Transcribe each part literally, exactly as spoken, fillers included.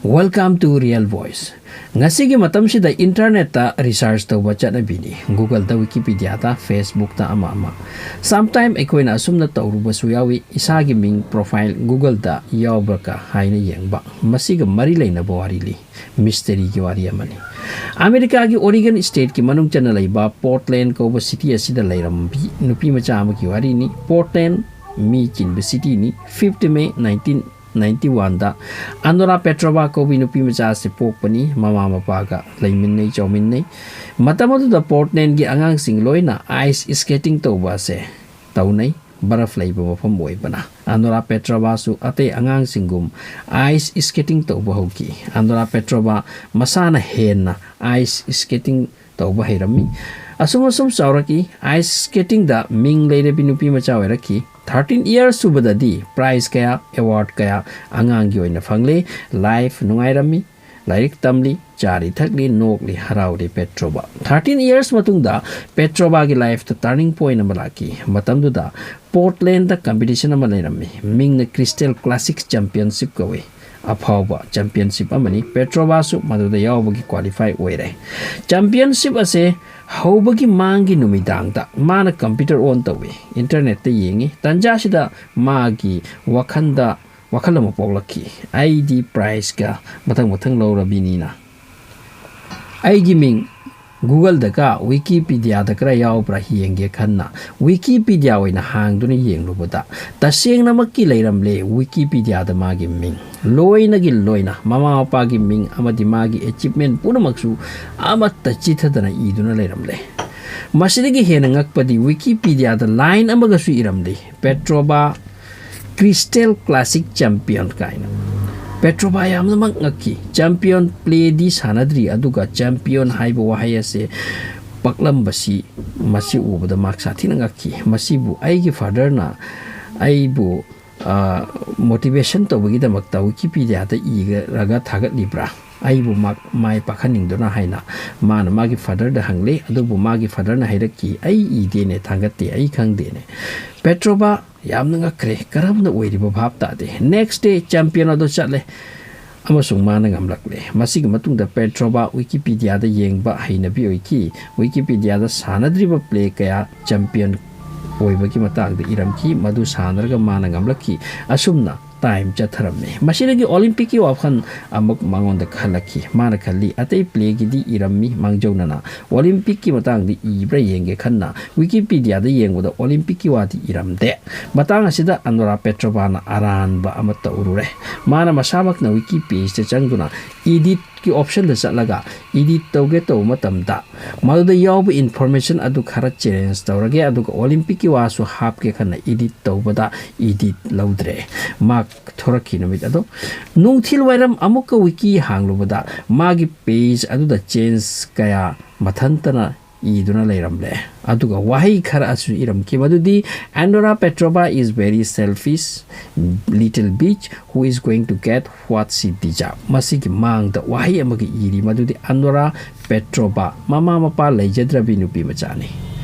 Welcome to Real Voice. ꯉꯁꯤꯒꯤ ꯃꯇꯝꯁꯤꯗ ꯏꯟꯇꯔꯅꯦꯠꯇ ꯔꯤꯁꯔꯁ ꯇꯧꯕ ꯆꯠꯅꯕꯤꯅꯤ꯫ ꯒꯨꯒꯜꯗ, ꯋꯤꯀꯤꯄꯤꯗꯤꯌꯥꯗ, ꯐꯦꯁꯕꯨꯛꯇ, ꯑꯃ ꯑꯃ꯫ ꯁꯝꯇꯥꯏꯝ ꯑꯩꯈꯣꯏꯅ ꯑꯁꯨꯝꯅ ꯇꯧꯔꯨꯕꯁꯨ ꯌꯥꯎꯏ, ꯏꯁꯥꯒꯤ ꯃꯤꯡ ꯄ꯭ꯔꯣꯐꯥꯏꯜ ꯒꯨꯒꯜꯗ ꯌꯥꯎꯕ꯭ꯔꯥ ꯀ ꯍꯥꯏꯅ ꯌꯦꯡꯕ꯫ ꯃꯁꯤꯒ ꯃꯔꯤ ꯂꯩꯅꯕ ꯋꯥꯔꯤ ꯂꯤ, ꯃꯤꯁꯇꯔꯤꯒꯤ ꯋꯥꯔꯤ ꯑꯃꯅꯤ꯫ ꯑꯃꯦꯔꯤꯀꯥꯒꯤ ꯑꯣꯔꯤꯒꯟ ꯁ꯭ꯇꯦꯠꯀꯤ ꯃꯅꯨꯡ ꯆꯟꯅ ꯂꯩꯕ ꯄꯣꯔꯇꯂꯦꯟ ꯀꯧꯕ ꯁꯤꯇꯤ ꯑꯁꯤꯗ ꯂꯩꯔꯝꯕꯤ ꯅꯨꯄꯤ ꯃꯆꯥ ꯑꯃꯒꯤ ꯋꯥꯔꯤꯅꯤ꯫ ꯄꯣꯔꯇꯂꯦꯟ ꯃꯤ ꯆꯤꯟꯕ ꯁꯤꯇꯤꯅꯤ꯫ ꯐꯤꯐꯇ ꯃꯦ ꯅꯥꯏꯟꯇꯤꯟ ꯅꯥꯏꯟꯇꯤ ꯋꯥꯟꯗ ꯑꯅꯣꯔꯥ ꯄꯦꯇ꯭ꯔꯣꯚꯥ ꯀꯧꯕꯤ ꯅꯨꯄꯤ ꯃꯆꯥ ꯑꯁꯤ ꯄꯣꯛꯄꯅꯤ꯫ ꯃꯃꯥ ꯃꯄꯥꯒ ꯂꯩꯃꯤꯟꯅꯩ, ꯆꯥꯎꯃꯤꯟꯅꯩ꯫ ꯃꯇꯝ ꯑꯗꯨꯗ ꯄꯣꯔꯇꯂꯦꯟꯒꯤ ꯑꯉꯥꯡꯁꯤꯡ ꯂꯣꯏꯅ ꯑꯥꯏꯁ ꯁ꯭ꯀꯦꯇꯤꯡ ꯇꯧꯕ ꯑꯁꯦ ꯇꯧꯅꯩ, ꯕꯔꯐ ꯂꯩꯕ ꯃꯐꯝ ꯑꯣꯏꯕꯅ꯫ ꯑꯅꯣꯔꯥ ꯄꯦꯇ꯭ꯔꯣꯚꯥꯁꯨ ꯑꯇꯩ ꯑꯉꯥꯡꯁꯤꯡꯒꯨꯝ ꯑꯥꯏꯁ ꯁ꯭ꯀꯦꯇꯤꯡ ꯇꯧꯕ ꯍꯧꯈꯤ꯫ ꯑꯅꯣꯔꯥ ꯄꯦꯇ꯭ꯔꯣꯚꯥ ꯃꯁꯥꯅ ꯍꯦꯟꯅ ꯑꯥꯏꯁ ꯁ꯭ꯀꯦꯇꯤꯡ ꯇꯧꯕ ꯍꯩꯔꯝꯃꯤ꯫ ꯑꯁꯨꯝ ꯑꯁꯨꯝ ꯆꯥꯎꯔꯛꯏ꯫ ꯑꯥꯏꯁ ꯁ꯭ꯀꯦꯇꯤꯡꯗ ꯃꯤꯡ ꯂꯩꯔꯕꯤ ꯅꯨꯄꯤ ꯃꯆꯥ ꯑꯣꯏꯔꯛꯈꯤ꯫ ꯊꯥꯔꯇꯤꯟ ꯏꯌꯔꯁ ꯁꯨꯕꯗꯗꯤ ꯄ꯭ꯔꯥꯏꯖ ꯀꯌꯥ, ꯑꯦꯋꯥꯔꯗ ꯀꯌꯥ ꯑꯉꯥꯡꯒꯤ ꯑꯣꯏꯅ ꯐꯪꯂꯦ꯫ ꯂꯥꯏꯐ ꯅꯨꯡꯉꯥꯏꯔꯝꯃꯤ꯫ ꯂꯥꯏꯔꯤꯛ ꯇꯝꯂꯤ, ꯆꯥꯔꯤ ꯊꯛꯂꯤ, ꯅꯣꯛꯂꯤ, ꯍꯔꯥꯎꯔꯤ ꯄꯦꯇ꯭ꯔꯣꯚꯥ꯫ ꯊꯥꯔꯇꯤꯟ ꯏꯌꯔꯁ ꯃꯇꯨꯡꯗ ꯄꯦꯇ꯭ꯔꯣꯚꯥꯒꯤ ꯂꯥꯏꯐꯇ ꯇꯔꯅꯤꯡ ꯄꯣꯏꯟꯠ ꯑꯃ ꯂꯥꯛꯈꯤ꯫ ꯃꯇꯝꯗꯨꯗ ꯄꯣꯔꯇꯂꯦꯟꯗ ꯀꯝꯄꯤꯇꯤꯁꯟ ꯑꯃ ꯂꯩꯔꯝꯃꯤ꯫ ꯃꯤꯡꯅ ꯀ꯭ꯔꯤꯁꯇꯦꯜ ꯀ꯭ꯂꯥꯁꯤꯛ ꯆꯦꯝꯄꯤꯌꯟꯁꯤꯞ ꯀꯧꯏ꯫ ꯑꯐꯥꯎꯕ ꯆꯦꯝꯄꯤꯌꯟꯁꯤꯞ ꯑꯃꯅꯤ꯫ ꯄꯦꯇ꯭ꯔꯣꯚꯥꯁꯨ ꯃꯗꯨꯗ ꯌꯥꯎꯕꯒꯤ ꯀ꯭ꯋꯥꯂꯤꯐꯥꯏ ꯑꯣꯏꯔꯦ꯫ ꯆꯦꯝꯄꯤꯌꯟꯁꯤꯞ ꯑꯁꯦ ꯍꯧꯕꯒꯤ ꯃꯥꯡꯒꯤ ꯅꯨꯃꯤꯗꯥꯡꯗ ꯃꯥꯅ ꯀꯝꯄ꯭ꯌꯨꯇꯔ ꯑꯣꯟ ꯇꯧꯏ, ꯏꯟꯇꯔꯅꯦꯠꯇ ꯌꯦꯡꯉꯤ꯫ ꯇꯟꯖꯥꯁꯤꯗ ꯃꯥꯒꯤ ꯋꯥꯈꯜꯗ ꯋꯥꯈꯜ ꯑꯃ ꯄꯣꯛꯂꯛꯈꯤ꯫ "ꯑꯩꯗꯤ ꯄ꯭ꯔꯥꯏꯖꯀ ꯃꯊꯪ ꯃꯊꯪ ꯂꯧꯔꯕꯤꯅꯤꯅ꯫ ꯑꯩꯒꯤ ꯃꯤꯡ ꯒꯨꯒꯜꯗꯒ ꯋꯤꯀꯤꯄꯤꯗꯤꯌꯥꯗꯒ ꯌꯥꯎꯕ꯭ꯔꯥ ꯌꯦꯡꯒꯦ" ꯈꯟꯅ ꯋꯤꯀꯤꯄꯤꯗꯤꯌꯥ ꯑꯣꯏꯅ ꯍꯥꯡꯗꯨꯅ ꯌꯦꯡꯂꯨꯕꯗ, ꯇꯁꯦꯡꯅꯃꯛꯀꯤ ꯂꯩꯔꯝꯂꯦ ꯋꯤꯀꯤꯄꯤꯗꯤꯌꯥꯗ ꯃꯥꯒꯤ ꯃꯤꯡ꯫ ꯂꯣꯏꯅꯒꯤ ꯂꯣꯏꯅ ꯃꯃꯥ ꯃꯄꯥꯒꯤ ꯃꯤꯡ ꯑꯃꯗꯤ ꯃꯥꯒꯤ ꯑꯦꯆꯤꯞꯃꯦꯟ ꯄꯨꯝꯅꯃꯛꯁꯨ ꯑꯃꯠꯇ ꯆꯤꯊꯗꯅ ꯏꯗꯨꯅ ꯂꯩꯔꯝꯂꯦ꯫ ꯃꯁꯤꯗꯒꯤ ꯍꯦꯟꯅ ꯉꯛꯄꯗꯤ ꯋꯤꯀꯤꯄꯤꯗꯤꯌꯥꯗ ꯂꯥꯏꯟ ꯑꯃꯒꯁꯨ ꯏꯔꯝꯂꯦ, "ꯄꯦꯇ꯭ꯔꯣꯚꯥ ꯀ꯭ꯔꯤꯁꯇꯦꯜ ꯀ꯭ꯂꯥꯁꯤꯛ ꯆꯦꯝꯄꯤꯌꯟ" ꯀꯥꯏꯅ꯫ ꯄꯦꯇ꯭ꯔꯣꯚꯥ ꯌꯥꯝꯅꯃꯛ ꯉꯛꯈꯤ꯫ ꯆꯦꯝꯄꯤꯌꯟ ꯄ꯭ꯂꯦꯗꯤ ꯁꯥꯟꯅꯗ꯭ꯔꯤ, ꯑꯗꯨꯒ ꯆꯦꯝꯄꯤꯌꯟ ꯍꯥꯏꯕ ꯋꯥꯍꯩ ꯑꯁꯦ ꯄꯛꯂꯝꯕꯁꯤ, ꯃꯁꯤ ꯎꯕꯗ ꯃꯍꯥꯛ ꯁꯥꯊꯤꯅ ꯉꯛꯈꯤ꯫ "ꯃꯁꯤꯕꯨ ꯑꯩꯒꯤ ꯐꯥꯗꯔꯅ ꯑꯩꯕꯨ, ꯑ, ꯃꯣꯇꯤꯚꯦꯁꯟ ꯇꯧꯕꯒꯤꯗꯃꯛꯇ ꯋꯤꯀꯤꯄꯤꯗꯤꯌꯥꯗ ꯏꯔꯒ ꯊꯥꯒꯠꯂꯤꯕ꯭ꯔꯥ? ꯑꯩꯕꯨ ꯃꯥ-, ꯃꯥꯏ ꯄꯥꯛꯍꯟꯅꯤꯡꯗꯨꯅ?" ꯍꯥꯏꯅ ꯃꯥꯅ ꯃꯥꯒꯤ ꯐꯥꯗꯔꯗ ꯍꯪꯂꯦ꯫ ꯑꯗꯨꯕꯨ ꯃꯥꯒꯤ ꯐꯥꯗꯔꯅ ꯍꯥꯏꯔꯛꯈꯤ, "ꯑꯩ ꯏꯗꯦꯅꯦ, ꯊꯥꯡꯒꯠꯇꯦ, ꯑꯩ ꯈꯪꯗꯦꯅꯦ"꯫ ꯄꯦꯇ꯭ꯔꯣꯚꯥ ꯌꯥꯝꯅ ꯉꯛꯈ꯭ꯔꯦ, ꯀꯔꯝꯅ ꯑꯣꯏꯔꯤꯕ ꯚꯥꯞ ꯇꯥꯗꯦ꯫ ꯅꯦꯛꯁ ꯗꯦ ꯆꯦꯝꯄꯤꯌꯟ ꯑꯗꯨ ꯆꯠꯂꯦ꯫ ꯑꯃꯁꯨꯡ ꯃꯥꯅ ꯉꯝꯂꯛꯂꯦ꯫ ꯃꯁꯤꯒꯤ ꯃꯇꯨꯡꯗ ꯄꯦꯇ꯭ꯔꯣꯚꯥ ꯋꯤꯀꯤꯄꯤꯗꯤꯌꯥꯗ ꯌꯦꯡꯕ ꯍꯩꯅꯕꯤ ꯑꯣꯏꯈꯤ꯫ ꯋꯤꯀꯤꯄꯤꯗꯤꯌꯥꯗ ꯁꯥꯟꯅꯗ꯭ꯔꯤꯕ ꯄ꯭ꯂꯦ ꯀꯌꯥ ꯆꯦꯝꯄꯤꯌꯟ ꯑꯣꯏꯕꯒꯤ ꯃꯇꯥꯡꯗ ꯏꯔꯝꯈꯤ, ꯃꯗꯨ ꯁꯥꯟꯅꯔꯒ ꯃꯥꯅ ꯉꯝꯂꯛꯈꯤ꯫ ꯑꯁꯨꯝꯅ ꯇꯥꯏꯝ ꯆꯠꯊꯔꯝꯃꯤ꯫ ꯃꯁꯤꯗꯒꯤ ꯑꯣꯂꯤꯝꯄꯤꯛꯀꯤ ꯋꯥꯐꯝ ꯑꯃꯨꯛ ꯃꯉꯣꯟꯗ ꯈꯜꯂꯛꯈꯤ꯫ ꯃꯥꯅ ꯈꯜꯂꯤ, "ꯑꯇꯩ ꯄ꯭ꯂꯦꯒꯤꯗꯤ ꯏꯔꯝꯃꯤ ꯃꯥꯡꯖꯧꯅꯅ, ꯑꯣꯂꯤꯝꯄꯤꯛꯀꯤ ꯃꯇꯥꯡꯗ ꯏꯕ꯭ꯔꯥ ꯌꯦꯡꯒꯦ" ꯈꯟꯅ ꯋꯤꯀꯤꯄꯤꯗꯤꯌꯥꯗ ꯌꯦꯡꯕꯗ ꯑꯣꯂꯤꯝꯄꯤꯛꯀꯤ ꯋꯥꯗꯤ ꯏꯔꯝꯗꯦ꯫ ꯃꯇꯥꯡ ꯑꯁꯤꯗ ꯑꯅꯣꯔꯥ ꯄꯦꯇ꯭ꯔꯣꯚꯥꯅ ꯑꯔꯥꯟꯕ ꯑꯃ ꯇꯧꯔꯨꯔꯦ꯫ ꯃꯥꯅ ꯃꯁꯥꯃꯛꯅ ꯋꯤꯀꯤ ꯄꯦꯖꯇ ꯆꯪꯗꯨꯅ ꯏꯗꯤꯠꯀꯤ ꯑꯣꯞꯁꯟꯗ ꯆꯠꯂꯒ ꯏꯗꯤꯠ ꯇꯧꯒꯦ ꯇꯧꯕ ꯃꯇꯝꯗ, ꯃꯗꯨꯗ ꯌꯥꯎꯕ ꯏꯟꯐꯣꯔꯃꯦꯁꯟ ꯑꯗꯨ ꯈꯔ ꯆꯦꯟꯖ ꯇꯧꯔꯒꯦ, ꯑꯗꯨꯒ ꯑꯣꯂꯤꯝꯄꯤꯛꯀꯤ ꯋꯥꯁꯨ ꯍꯥꯞꯀꯦ ꯈꯟꯅ ꯏꯗꯤꯠ ꯇꯧꯕꯗ ꯏꯗꯤꯠ ꯂꯧꯗ꯭ꯔꯦ꯫ ꯃꯥ ꯊꯣꯔꯛꯈꯤ ꯅꯨꯃꯤꯠ ꯑꯗꯣ꯫ ꯅꯨꯡꯊꯤꯜ ꯋꯥꯏꯔꯝ ꯑꯃꯨꯛꯀ ꯋꯤꯀꯤ ꯍꯥꯡꯂꯨꯕꯗ ꯃꯥꯒꯤ ꯄꯦꯖ ꯑꯗꯨꯗ ꯆꯦꯟꯖ ꯀꯌꯥ ꯃꯊꯟꯇꯅ ꯏꯗꯨꯅ ꯂꯩꯔꯝꯂꯦ꯫ ꯑꯗꯨꯒ ꯋꯥꯍꯩ ꯈꯔ ꯑꯁꯨ ꯏꯔꯝꯈꯤ, ꯃꯗꯨꯗꯤ, "Andorra Petrova is very selfish little bitch who is going to get what she deserve." ꯃꯁꯤꯒꯤ ꯃꯥꯡꯗ ꯋꯥꯍꯩ ꯑꯃꯒ ꯏꯔꯤ, ꯃꯗꯨꯗꯤ, "ꯑꯅꯣꯔꯥ ꯄꯦꯇ꯭ꯔꯣꯚꯥ ꯃꯃꯥ ꯃꯄꯥ ꯂꯩꯖꯗ꯭ꯔꯕꯤ ꯅꯨꯄꯤ ꯃꯆꯥꯅꯤ꯫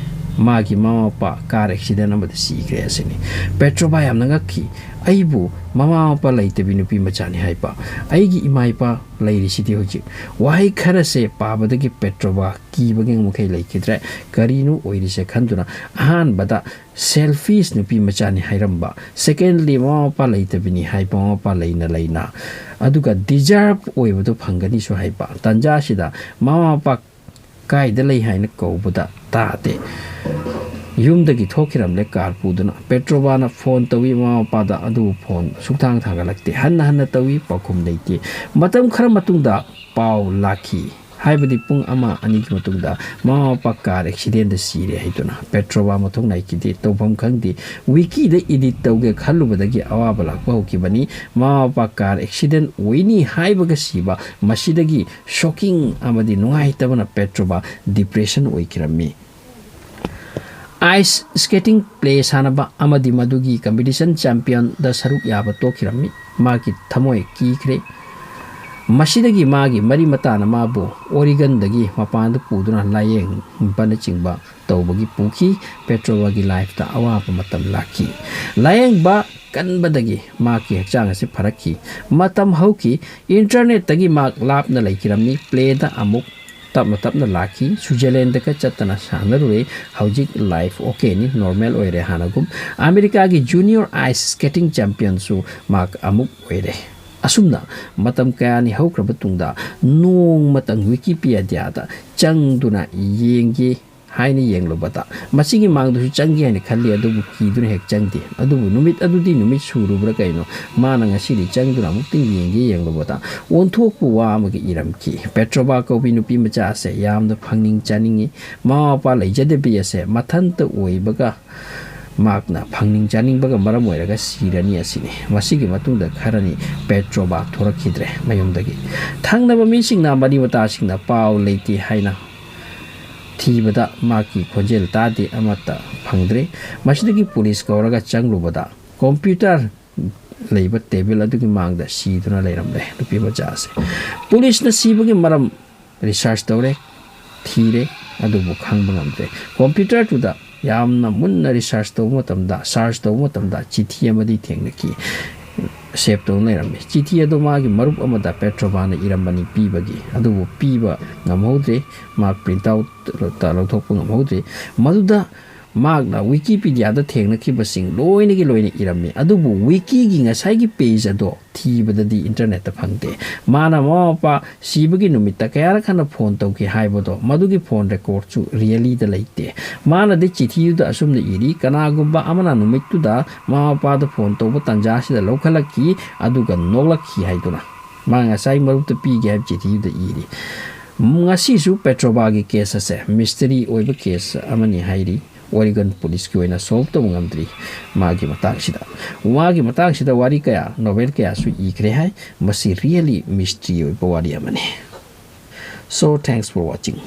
ꯃꯥꯒꯤ ꯃꯃꯥ ꯃꯄꯥ ꯀꯥꯔ ꯑꯦꯛꯁꯤꯗꯦꯟ ꯑꯃꯗ ꯁꯤꯈ꯭ꯔꯦ" ꯑꯁꯤꯅꯤ꯫ ꯄꯦꯇ꯭ꯔꯣꯚꯥ ꯌꯥꯝꯅ ꯉꯛꯈꯤ꯫ "ꯑꯩꯕꯨ ꯃꯃꯥ ꯃꯄꯥ ꯂꯩꯇꯕꯤ ꯅꯨꯄꯤ ꯃꯆꯥꯅꯤ ꯍꯥꯏꯕ? ꯑꯩꯒꯤ ꯏꯃꯥ ꯏꯄꯥ ꯂꯩꯔꯤꯁꯤꯗꯤ ꯍꯧꯖꯤꯛ?" ꯋꯥꯍꯩ ꯈꯔꯁꯦ ꯄꯥꯕꯗꯒꯤ ꯄꯦꯇ꯭ꯔꯣꯚꯥ ꯀꯤꯕꯒꯤ ꯃꯈꯩ ꯂꯩꯈꯤꯗ꯭ꯔꯦ꯫ "ꯀꯔꯤꯅꯣ ꯑꯣꯏꯔꯤꯁꯦ?" ꯈꯟꯗꯨꯅ ꯑꯍꯥꯟꯕꯗ "ꯁꯦꯜꯐꯤꯁ ꯅꯨꯄꯤ ꯃꯆꯥꯅꯤ" ꯍꯥꯏꯔꯝꯕ, ꯁꯦꯀꯦꯟꯂꯤ "ꯃꯃꯥ ꯃꯄꯥ ꯂꯩꯇꯕꯤꯅꯤ" ꯍꯥꯏꯕ, ꯃꯃꯥ ꯃꯄꯥ ꯂꯩꯅ ꯂꯩꯅ, ꯑꯗꯨꯒ "ꯗꯤꯖꯥꯔꯞ ꯑꯣꯏꯕꯗꯣ ꯐꯪꯒꯅꯤꯁꯨ" ꯍꯥꯏꯕ꯫ ꯇꯥꯟꯖꯥ ꯑꯁꯤꯗ ꯃꯃꯥ ꯃꯄꯥ ꯀꯥꯏꯗ ꯂꯩ ꯍꯥꯏꯅ ꯀꯧꯕꯗ ꯇꯥꯗꯦ꯫ ꯌꯨꯝꯗꯒꯤ ꯊꯣꯛꯈꯤꯔꯝꯂꯦ ꯀꯥꯔ ꯄꯨꯗꯨꯅ꯫ ꯄꯦꯇ꯭ꯔꯣꯚꯥꯅ ꯐꯣꯟ ꯇꯧꯏ ꯃꯃꯥ ꯃꯄꯥꯗ, ꯑꯗꯨꯕꯨ ꯐꯣꯟ ꯁꯨꯛꯊꯥꯡ ꯊꯥꯡꯒꯠꯂꯛꯇꯦ꯫ ꯍꯟꯅ ꯍꯟꯅ ꯇꯧꯏ, ꯄꯥꯎꯈꯨꯝ ꯂꯩꯇꯦ꯫ ꯃꯇꯝ ꯈꯔ ꯃꯇꯨꯡꯗ ꯄꯥꯎ ꯂꯥꯛꯈꯤ꯫ ꯍꯥꯏꯕꯗꯤ ꯄꯨꯡ ꯑꯃ ꯑꯅꯤꯒꯤ ꯃꯇꯨꯡꯗ ꯃꯃꯥ ꯃꯄꯥ ꯀꯥꯔ ꯑꯦꯛꯁꯤꯗꯦꯟꯗ ꯁꯤꯔꯦ ꯍꯥꯏꯗꯨꯅ꯫ ꯄꯦꯇ꯭ꯔꯣꯚꯥ ꯃꯊꯧ ꯅꯥꯏꯈꯤꯗꯦ, ꯇꯧꯐꯝ ꯈꯪꯗꯦ꯫ ꯋꯤꯀꯤꯗ ꯏꯗꯤꯠ ꯇꯧꯒꯦ ꯈꯜꯂꯨꯕꯗꯒꯤ ꯑꯋꯥꯕ ꯂꯥꯛꯄ ꯍꯧꯈꯤꯕꯅꯤ꯫ ꯃꯃꯥ ꯃꯄꯥ ꯀꯥꯔ ꯑꯦꯛꯁꯤꯗꯦꯟ ꯑꯣꯏꯅꯤ ꯍꯥꯏꯕꯒ ꯁꯤꯕ, ꯃꯁꯤꯗꯒꯤ ꯁꯣꯀꯤꯡ ꯑꯃꯗꯤ ꯅꯨꯡꯉꯥꯏꯇꯕꯅ ꯄꯦꯇ꯭ꯔꯣꯚꯥ ꯗꯤꯄ꯭ꯔꯦꯁꯟ ꯑꯣꯏꯈꯤꯔꯝꯃꯤ꯫ ꯑꯥꯏꯁ ꯁ꯭ꯀꯦꯇꯤꯡ ꯄ꯭ꯂꯦ ꯁꯥꯟꯅꯕ ꯑꯃꯗꯤ ꯃꯗꯨꯒꯤ ꯀꯝꯄꯤꯇꯤꯁꯟ ꯆꯦꯝꯄꯤꯌꯟꯗ ꯁꯔꯨꯛ ꯌꯥꯕ ꯇꯣꯛꯈꯤꯔꯝꯃꯤ꯫ ꯃꯥꯒꯤ ꯊꯃꯣꯏ ꯀꯤꯈ꯭ꯔꯦ꯫ ꯃꯁꯤꯗꯒꯤ ꯃꯥꯒꯤ ꯃꯔꯤ ꯃꯇꯥꯅ ꯃꯥꯕꯨ ꯑꯣꯔꯤꯒꯟꯗꯒꯤ ꯃꯄꯥꯟꯗ ꯄꯨꯗꯨꯅ ꯂꯥꯌꯦꯡꯕꯅꯆꯤꯡꯕ ꯇꯧꯕꯒꯤ ꯄꯨꯈꯤ꯫ ꯄꯦꯇ꯭ꯔꯣꯚꯥꯒꯤ ꯂꯥꯏꯐꯇ ꯑꯋꯥꯕ ꯃꯇꯝ ꯂꯥꯛꯈꯤ꯫ ꯂꯥꯌꯦꯡꯕ ꯀꯟꯕꯗꯒꯤ ꯃꯍꯥꯛꯀꯤ ꯍꯛꯆꯥꯡ ꯑꯁꯤ ꯐꯔꯛꯈꯤ꯫ ꯃꯇꯝ ꯍꯧꯈꯤ꯫ ꯏꯟꯇꯔꯅꯦꯠꯇꯒꯤ ꯃꯍꯥꯛ ꯂꯥꯞꯅ ꯂꯩꯈꯤꯔꯝꯃꯤ꯫ ꯄ꯭ꯂꯦꯗ ꯑꯃꯨꯛ ꯇꯞꯅ ꯇꯞꯅ ꯂꯥꯛꯈꯤ꯫ ꯁ꯭ꯋꯤꯖꯔꯂꯦꯟꯗꯒ ꯆꯠꯇꯅ ꯁꯥꯟꯅꯔꯨꯔꯦ꯫ ꯍꯧꯖꯤꯛ ꯂꯥꯏꯐ ꯑꯣꯀꯦꯅꯤ, ꯅꯣꯔꯃꯦꯜ ꯑꯣꯏꯔꯦ ꯍꯥꯟꯅꯒꯨꯝ꯫ ꯑꯃꯦꯔꯤꯀꯥꯒꯤ ꯖꯨꯅꯤꯌꯔ ꯑꯥꯏꯁ ꯁ꯭ꯀꯦꯇꯤꯡ ꯆꯦꯝꯄꯤꯌꯟꯁꯨ ꯃꯍꯥꯛ ꯑꯃꯨꯛ ꯑꯣꯏꯔꯦ꯫ ꯑꯁꯨꯝꯅ ꯃꯇꯝ ꯀꯌꯥꯅꯤ ꯍꯧꯈ꯭ꯔꯕ ꯇꯨꯡꯗ ꯅꯣꯡꯃꯇꯪ ꯋꯤꯀꯤꯄꯤꯗꯤꯌꯥꯗ ꯆꯪꯗꯨꯅ ꯌꯦꯡꯒꯦ ꯍꯥꯏꯅ ꯌꯦꯡꯂꯨꯕꯗ, ꯃꯁꯤꯒꯤ ꯃꯥꯡꯗꯁꯨ ꯆꯪꯒꯦ ꯍꯥꯏꯅ ꯈꯜꯂꯤ, ꯑꯗꯨꯕꯨ ꯀꯤꯗꯨꯅ ꯍꯦꯛ ꯆꯪꯗꯦ꯫ ꯑꯗꯨꯕꯨ ꯅꯨꯃꯤꯠ ꯑꯗꯨꯗꯤ ꯅꯨꯃꯤꯠ ꯁꯨꯔꯨꯕ꯭ꯔꯥ ꯀꯩꯅꯣ, ꯃꯥꯅ ꯉꯁꯤꯗꯤ ꯆꯪꯗꯨꯅ ꯑꯃꯨꯛꯇꯪ ꯌꯦꯡꯒꯦ ꯌꯦꯡꯂꯨꯕꯗ ꯑꯣꯟꯊꯣꯛꯄ ꯋꯥ ꯑꯃꯒ ꯏꯔꯝꯈꯤ꯫ ꯄꯦꯇ꯭ꯔꯣꯚꯥ ꯀꯧꯕꯤ ꯅꯨꯄꯤ ꯃꯆꯥ ꯑꯁꯦ ꯌꯥꯝꯅ ꯐꯪꯅꯤꯡ ꯆꯥꯅꯤꯡꯏ꯫ ꯃꯃꯥ ꯃꯄꯥ ꯂꯩꯖꯗꯕꯤ ꯑꯁꯦ ꯃꯊꯟꯇ ꯑꯣꯏꯕꯒ ꯃꯍꯥꯛꯅ ꯐꯪꯅꯤꯡ ꯆꯥꯅꯤꯡꯕꯒ ꯃꯔꯝ ꯑꯣꯏꯔꯒ ꯁꯤꯔꯅꯤ ꯑꯁꯤꯅꯤ꯫ ꯃꯁꯤꯒꯤ ꯃꯇꯨꯡꯗ ꯈꯔꯅꯤ ꯄꯦꯇ꯭ꯔꯣꯚꯥ ꯊꯣꯔꯛꯈꯤꯗ꯭ꯔꯦ ꯃꯌꯨꯝꯗꯒꯤ꯫ ꯊꯪꯅꯕ ꯃꯤꯁꯤꯡꯅ, ꯃꯔꯤ ꯃꯇꯥꯁꯤꯡꯅ ꯄꯥꯎ ꯂꯩꯇꯦ ꯍꯥꯏꯅ ꯊꯤꯕꯗ ꯃꯍꯥꯛꯀꯤ ꯈꯣꯟꯖꯦꯜ ꯇꯥꯗꯦ, ꯑꯃꯠꯇ ꯐꯪꯗ꯭ꯔꯦ꯫ ꯃꯁꯤꯗꯒꯤ ꯄꯨꯂꯤꯁ ꯀꯧꯔꯒ ꯆꯪꯂꯨꯕꯗ ꯀꯝꯄ꯭ꯌꯨꯇꯔ ꯂꯩꯕ ꯇꯦꯕꯜ ꯑꯗꯨꯒꯤ ꯃꯥꯡꯗ ꯁꯤꯗꯨꯅ ꯂꯩꯔꯝꯂꯦ ꯅꯨꯄꯤ ꯃꯆꯥ ꯑꯁꯦ꯫ ꯄꯨꯂꯤꯁꯅ ꯁꯤꯕꯒꯤ ꯃꯔꯝ ꯔꯤꯁꯔꯆ ꯇꯧꯔꯦ, ꯊꯤꯔꯦ, ꯑꯗꯨꯕꯨ ꯈꯪꯕ ꯉꯝꯗ꯭ꯔꯦ꯫ ꯀꯝꯄ꯭ꯌꯨꯇꯔꯗꯨꯗ ꯌꯥꯝꯅ ꯃꯨꯟꯅ ꯔꯤꯁꯔꯆ ꯇꯧꯕ ꯃꯇꯝꯗ, ꯁꯥꯔꯆ ꯇꯧꯕ ꯃꯇꯝꯗ ꯆꯤꯊꯤ ꯑꯃꯗꯤ ꯊꯦꯡꯅꯈꯤ꯫ ꯁꯦꯞ ꯇꯧꯗꯨꯅ ꯂꯩꯔꯝꯃꯤ꯫ ꯆꯤꯊꯤ ꯑꯗꯨ ꯃꯥꯒꯤ ꯃꯔꯨꯞ ꯑꯃꯗ ꯄꯦꯇ꯭ꯔꯣꯚꯥꯅ ꯏꯔꯝꯕꯅꯤ ꯄꯤꯕꯒꯤ, ꯑꯗꯨꯕꯨ ꯄꯤꯕ ꯉꯝꯍꯧꯗ꯭ꯔꯦ꯫ ꯃꯍꯥꯛ ꯄ꯭ꯔꯤꯟꯠ ꯑꯥꯎꯠ ꯂꯧꯊꯣꯛꯄ ꯉꯝꯍꯧꯗ꯭ꯔꯦ꯫ ꯃꯗꯨꯗ ꯃꯍꯥꯛꯅ ꯋꯤꯀꯤꯄꯤꯗꯤꯌꯥꯗ ꯊꯦꯡꯅꯈꯤꯕꯁꯤꯡ ꯂꯣꯏꯅꯒꯤ ꯂꯣꯏꯅ ꯏꯔꯝꯃꯤ, ꯑꯗꯨꯕꯨ ꯋꯤꯀꯤꯒꯤ ꯉꯁꯥꯏꯒꯤ ꯄꯦꯖ ꯑꯗꯣ ꯊꯤꯕꯗꯗꯤ ꯏꯟꯇꯔꯅꯦꯠꯇ ꯐꯪꯗꯦ꯫ ꯃꯥꯅ ꯃꯃꯥ ꯃꯄꯥ ꯁꯤꯕꯒꯤ ꯅꯨꯃꯤꯠꯇ ꯀꯌꯥꯔꯛ ꯍꯟꯅ ꯐꯣꯟ ꯇꯧꯈꯤ ꯍꯥꯏꯕꯗꯣ, ꯃꯗꯨꯒꯤ ꯐꯣꯟ ꯔꯦꯀꯣꯔꯗꯁꯨ ꯔꯤꯌꯦꯂꯤꯗ ꯂꯩꯇꯦ꯫ ꯃꯥꯅꯗꯤ ꯆꯤꯊꯤꯗꯨꯗ ꯑꯁꯨꯝꯅ ꯏꯔꯤ, "ꯀꯅꯥꯒꯨꯝꯕ ꯑꯃꯅ ꯅꯨꯃꯤꯠꯇꯨꯗ ꯃꯃꯥ ꯃꯄꯥꯗ ꯐꯣꯟ ꯇꯧꯕ ꯇꯥꯟꯖꯥꯁꯤꯗ ꯂꯧꯈꯠꯂꯛꯈꯤ, ꯑꯗꯨꯒ ꯅꯣꯛꯂꯛꯈꯤ" ꯍꯥꯏꯗꯨꯅ꯫ ꯃꯥ ꯉꯁꯥꯏ ꯃꯔꯨꯞꯇ ꯄꯤꯒꯦ ꯍꯥꯏꯕ ꯆꯤꯊꯤꯗꯨꯗ ꯏꯔꯤ꯫ ꯉꯁꯤꯁꯨ ꯄꯦꯇ꯭ꯔꯣꯚꯥꯒꯤ ꯀꯦꯁ ꯑꯁꯦ ꯃꯤꯁꯇꯔꯤ ꯑꯣꯏꯕ ꯀꯦꯁ ꯑꯃꯅꯤ ꯍꯥꯏꯔꯤ꯫ ꯑꯣꯔꯤꯒꯟ ꯄꯨꯂꯤꯁꯀꯤ ꯑꯣꯏꯅ ꯁꯣꯜꯕ ꯇꯧꯕ ꯉꯝꯗ꯭ꯔꯤ ꯃꯥꯒꯤ ꯃꯇꯥꯡꯁꯤꯗ꯫ ꯃꯥꯒꯤ ꯃꯇꯥꯡꯁꯤꯗ ꯋꯥꯔꯤ ꯀꯌꯥ, ꯅꯣꯚꯦꯜ ꯀꯌꯥꯁꯨ ꯏꯈ꯭ꯔꯦ ꯍꯥꯏ꯫ ꯃꯁꯤ ꯔꯤꯌꯦꯂꯤ ꯃꯤꯁꯇ꯭ꯔꯤ ꯑꯣꯏꯕ ꯋꯥꯔꯤ ꯑꯃꯅꯤ꯫ So, thanks for watching.